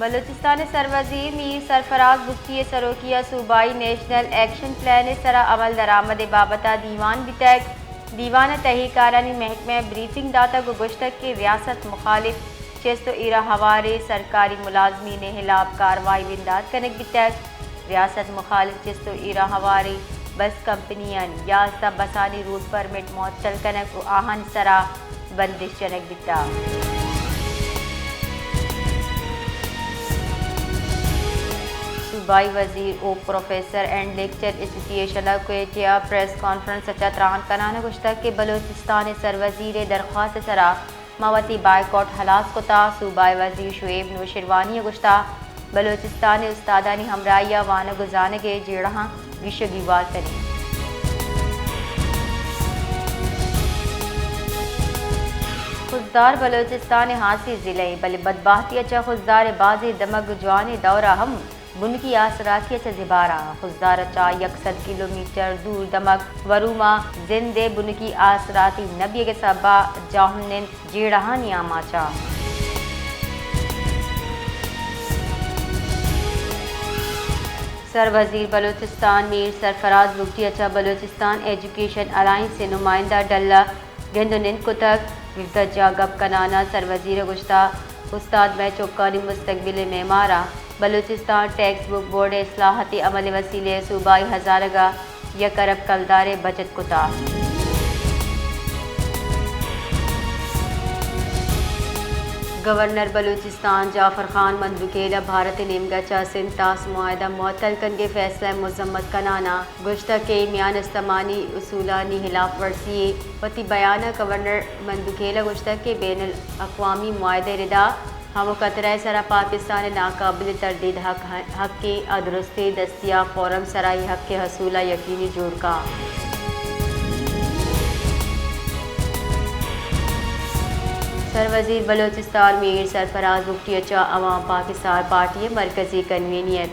بلوچستان ءِ سروزیر میر سرفراز بگٹی ءِ سروکی ءَ صوبائی نیشنل ایکشن پلان ءِ سرا عمل درآمد ءِ بابت ءَ دیوان بیتگ۔ دیوان ءَ تہی کارانی محکمہ ءَ بریفنگ داتگ ءُ گوشتگ کہ ریاست مخالف چست ءُ ایرا ہواریں سرکاری ملازمین ءِ ہلاپ کاروائی بندات کنگ بیتگ۔ ریاست مخالف چست ءُ ایرا ہواریں بس کمپنیانی یازدہ بسانی روٹ پرمٹ معطل کنگ ءُ آہانی سرا بندش جنگ بیتگ۔ صوبائی وزیر ءُ پروفیسر اینڈ لیکچر ایسوسی ایشن ءَ کوئٹہ ءَ پریس کانفرنس ءَ چہ تران کنان ءَ گوشتگ کہ بلوچستان ءِ سروزیر ءِ درخواست ءِ سرا ما وتی بائیکاٹ ہلاس کتا۔ صوبائی وزیر شعیب نوشیروانی ءَ گوشتا، بلوچستان ءِ استادانی ہمراہی ءَ وانگ ءُ زانگ ءِ جیڑہاں گیش ءُ گیوار کنیں۔ خضدار بلوچستان ءِ ہاسیں ضلع ایں، بلے بدبہتی ءَ چہ خضدار ءِ بازیں دمگ جوانیں دور ءَ ہم بنکی آسراتی ءَ چہ زبہر آں۔ خضدار ءَ چہ یک سد کلومیٹر دور دمگ وروما زند ءِ بنکی آسراتی نہ بیگ ءِ سبب ءَ جاہمنند جیڑہانی آماچ آں۔ سروزیر بلوچستان میر سرفراز بگٹی ءَ چہ بلوچستان ایجوکیشن الائنس ءِ نمائندہ ڈل ءَ گند ءُ نند کتگ۔ ہبدہ جاہ گپ کنان ءَ سروزیر ءَ گوشتگ، استاد مئے چکانی مستقبل ءِ معمار آں۔ بلوچستان ٹیکسٹ بک بورڈ ءِ اصلاحاتی عمل ءِ وسیلہ ءَ صوبائی ہزارگ ءَ یک ارب کلدار ءِ بچت کتگ۔ گورنر بلوچستان جعفر خان مندوخیل ءَ بھارت ءِ نیمگ ءَ چہ سندھ طاس معاہدہ معطل کنگ ءِ فیصلہ ءِ مذمت کنان ءَ گوشتگ کہ اے میان استمانی اصولانی ہلاف ورزی یے۔ وتی بیان ءَ گورنر مندوخیل ءَ گوشتگ کہ بین الاقوامی معاہدہ ءِ ردا ہمک خطرہ ءِ سرا پاکستان ءِ ناقابل تردید حق، حق ایں ءُ درستیں دستیاب فورم سرا اے حق ءِ حصول ءَ یقینی جوڑ کن۔ سروزیر بلوچستان میر سرفراز بگٹی ءَ چہ عوام پاکستان پارٹی ءِ مرکزی کنوینر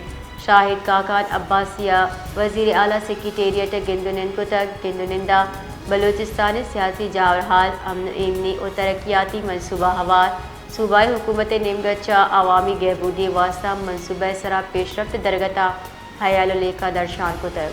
شاہد خاقان عباسی ءَ وزیر اعلی سیکرٹریٹ ءَ گند ءُ نند کتگ۔ گند ءُ نند ءَ بلوچستان ءِ سیاسی جاورحال، امن ءُ ایمنی ءُ ترقیاتی منصوبہ ہوار، صوبائی حکومت ءِ نیمگ ءَ چہ عوامی گہبودی ءِ واستہ منصوبہ ءِ سرا پیشرفت ءِ درگت ءَ ہیال ءُ لیکہ درشان کتگ۔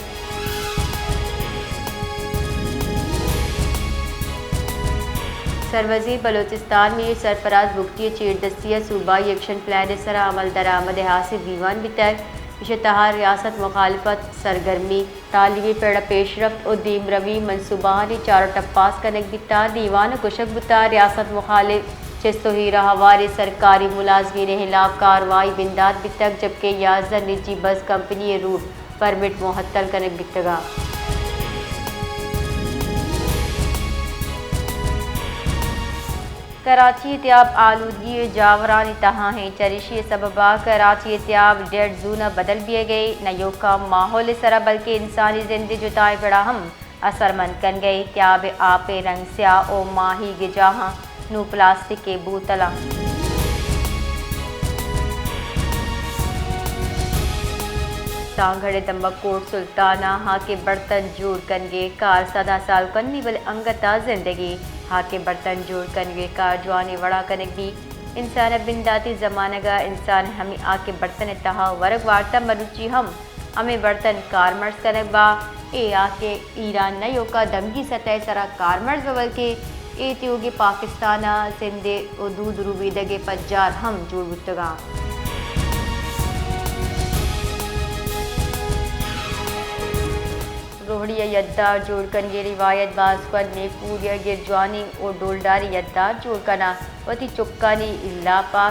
سروزیر بلوچستان میر سرفراز بگٹی ءِ چیردستی ءَ صوبائی ایکشن پلان ءِ سرا عمل درآمد ءِ ہاسیں دیوان بیتگ۔ ایشی ءِ تہا ریاست مخالفت سرگرمی، تعلیمی پڑ ءِ پیشرفت ءُ دیمروی منصوبہانی چار ءُ ٹپاس کنگ بیتگ۔ دیوان ءَ گوشگ بوتگ، ریاست مخالف چست ءُ ایرا ہواریں سرکاری ملازمین ءِ ہلاپ کاروائی بندات بیتگ، جبکہ یازدہ نجی بس کمپنی ءِ روٹ پرمٹ معطل کنگ بیتگ۔ کراچی ءِ تیاب آلودگی ءِ جاورانی تہا ایں، چریشی ءِ سبب ءَ کراچی ءِ تیاب ڈیڈ زون ءَ بدل بیگ ءَ، نہ ایوکا ماحول ءِ سرا بلکیں انسانی زند ءِ جتائیں پڑ ءَ ہم اثرمند کنگ ءَ۔ تیاب ءِ آپ ءِ رنگ سیاہ ءُ ماہیگ ءِ جاہاں نوں پلاسٹک ءِ بوتلاں۔ تانگھڑ ءِ دمگ کوٹ سلطان ءَ ہاک ءِ برتن جوڑ کنگ ءِ کار سدا سال کنی، بلے انگت ءَ زندگی ہاک ءِ برتن جوڑ کنگ ءِ کار جوانیں وڑا کنگ بیت۔ انسان ءَ بنداتی زمانگ ءَ انسان ءَ ہمے ہاک ءِ برتن ءِ تہا ورگ وارتہ، مروچی ہم ہمے برتن کارمرز کنگ با۔ اے ہاک ءِ ایران نہ ایوکا دمگی سطح ءِ سرا کارمرز بہ، بلکیں اے تیوگیں پاکستان ءَ سندھ ءِ حدود روبیدگ ءِ پجار ہم جوڑ بوتگاں۔ روہڑی ءِ یدار جوڑ کنگ ءِ روایت باز کوہنیں، پوریاگی ءِ جوانیں ءُ ڈولداریں یدار جوڑ کناں، وتی چکانی لاپ ءَ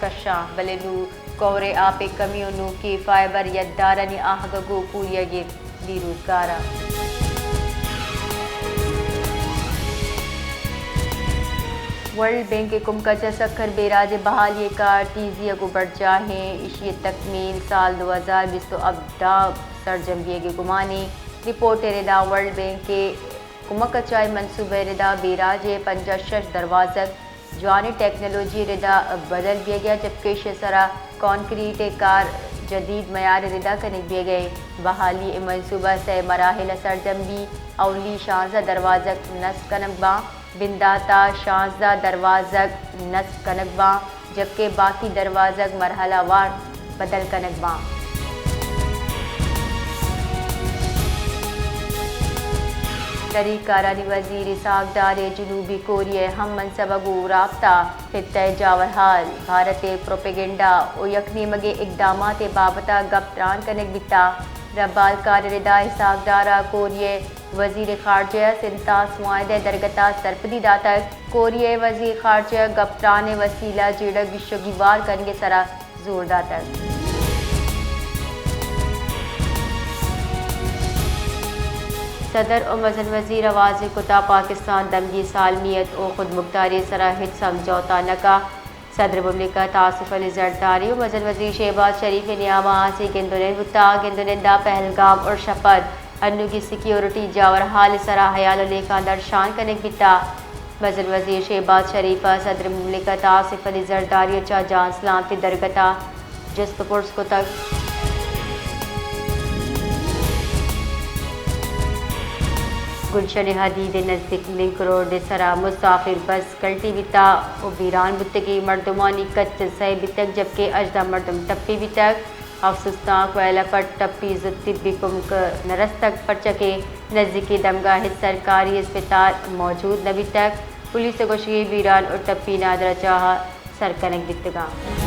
کشاں، بلے نوں کئور ءِ آپ ءِ کمی ءُ نوکیں فائبر یدارانی آہگ ءَ گوں پوریاگی بے روزگار ءَ۔ ورلڈ بینک ءِ کمک ءَ چہ سکھر بیراج ءِ بحالی ءِ کار تیزی ءَ گوں برجاہ ایں۔ ایشی ءِ تکمیل سال دو ہزار بیست ءُ ہپت ءَ سرجم بیگ ءِ گمان ایں۔ رپورٹ ءِ ردا ورلڈ بینک ءِ کمک ءَ چہ اے منصوبہ ءِ ردا بیراج ءِ پنجاہ ءُ شش دروازگ جوانیں ٹیکنالوجی ءِ ردا بدل بیگ ءَ، جبکہ ایشی ءِ سرا کانکریٹ ءِ کار جدید معیار ءِ ردا کنگ بیگ ءَ۔ بحالی ءِ منصوبہ سئے مراحل ءَ سرجم بی۔ اولی شانزدہ دروازگ نصب کنگ باں۔ بندات ءَ شانزدہ دروازگ نصب کنگ باں۔ جبکہ باقی دروازگ مرحلہ وار بدل کنگ باں۔ دری کارانی وزیر اسحاق ڈار ء جنوبی کوریا ء ہم منصبہ گوں رابطہ، خطہ ء جاورحال، بھارت ء پروپیگنڈا و یک نیمگے اقدامات ء بابت ء گپ تران کنگ بیتا۔ ربال کار ء ردا اسحاق ڈار ء کوریا ء وزیر خارجہ ء سنتاس معاہدہ ء درگت ء سرپدی داتگ۔ کوریا ء وزیر خارجہ ء گپ تران ء وسیلہ جیڑہ گیشگی وار کنگ ء سرا زور داتگ۔ صدر و مزن وزیر ء واضح کتا پاکستان دمگی سالمیت و خودمختاری ء سرا ہچ سمجھوتہ نہ کا۔ صدر مملکت آصف علی زرداری و مزن وزیر شہباز شریف ء نیام ء ہاسیں گند و نند بوتا۔ گند و نند ء پہلگام و شپد انوگی سیکیورٹی جاورحال ء سرا حیال و لیکھاں درشان کنگ بیتا۔ مزن وزیر شہباز شریف ء صدر مملکت آصف علی زرداری ء چہ جان سلامتی درگت ء جست و پرس کتگ۔ گلشن حدید ء نزیک لنک روڈ ء سرا مسافر بس کلٹی بیتا و بیران بوتگی، مردمانی کچ سئے بیتگ، جبکہ ہژدہ مردم ٹپی بیتگ۔ افسوسناک ویل ء پٹ ٹپی زوت طبی کمک نہ رستگ، پرچا کہ نزیکی دمگا ہچ سرکاری اسپتال موجود نہ بیتگ۔ پولیس ء گوشگی بیران و ٹپی نادراہ جاہ ء سر کنگ بیتگاں۔